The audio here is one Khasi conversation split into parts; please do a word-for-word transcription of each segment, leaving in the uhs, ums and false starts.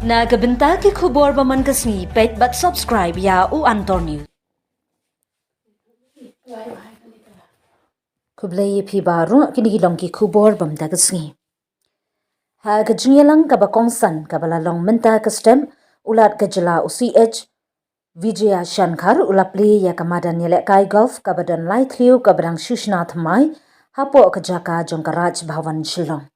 Na ka bynta ki khubor ba man ka sngi, peit bad subscribe ïa U Antor News. Khublei ïa phi baroh, kine ki long ki khubor ba mynta ka sngi. Ha ka jingïalang kaba kongsan kaba la long mynta ka step, u Lat ka jylla u C H Vijayashankar u la plie ïa ka madan ïalehkai golf kaba don lai thliew kaba dang shu shna thymmai hapoh ka jaka jong ka Raj Bhavan Shillong.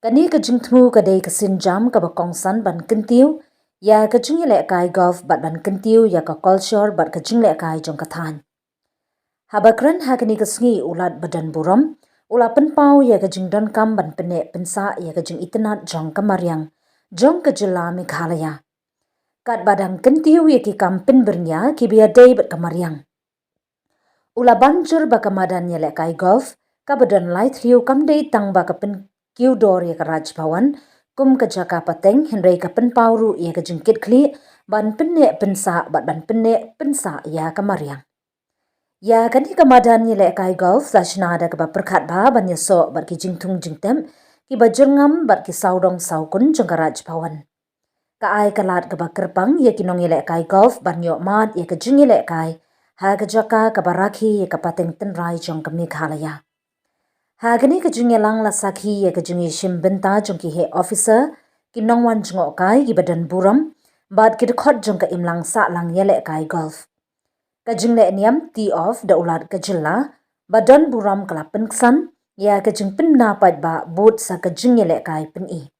Kane ka jingthmu ka dei ka sienjam kaba kongsan ban kyntiew ïa ka jingïalehkai golf bad ban kyntiew ïa ka culture bad ka jinglehkai jong ka thaiñ. Haba kren ha kane ka sngi, u Lat ba don burom u la pynpaw ïa ka jingdonkam ban pynneh pynsah ïa ka jingitynnad jong ka mariang jong ka jylla Meghalaya, katba dang kyntiew ïa ki kam pynbyrngia kiba ïadei bad ka mariang. U la ban jur ba ka madan ïalehkai golf kaba don lai thliew kam dei tang ba ka pynkiew dor ïa ka Raj Bhavan kum ka jaka pateng, hynrei ka pynpaw ruh ïa ka jingkitkhlieh ban pynneh pynsah bad ban pynneh pynsah ïa ka mariang. Ïa kane ka madan ïalehkai golf la shna da kaba pyrkhat bha ban ïasoh bad ki jingthung jingtep kiba jyrngam bad ki sawdong sawkun jong ka Raj Bhavan. Ka ai ka lad kaba kyrpang ïa ki nongïalehkai golf ban ïoh mad ïa ka jingïalehkai ha ka jaka kaba rakhe ïa ka pateng tynrai jong ka Meghalaya. Ha kane ka jingïalang la sakhi ïa ka jingïashim bynta jong ki heh officer, ki nongwan jngohkai kiba don burom bad ki dkhot jong ka imlang sahlang ïalehkai golf. Ka jingleh niam tee off da u Lat ka jylla ba don burom ka la pynksan ïa ka jingpynbna paidbah bud sa ka jingïalehkai pyni.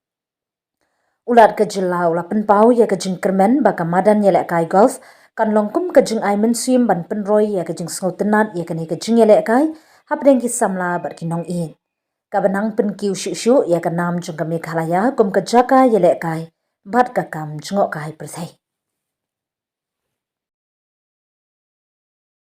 U Lat ka jylla u la pynpaw ïa ka jingkyrmen ba ka madan ïalehkai golf kan long kum ka jingai mynsiem ban pynroi ïa ka jingsngewtynnad ïa kane ka jingïalehkai hapdeng ki samla bad ki nongïeit, kaba nang pynkiew shuh shuh ïa ka nam jong ka Meghalaya kum ka jaka ïalehkai bad ka kam jngohkai pyrthei.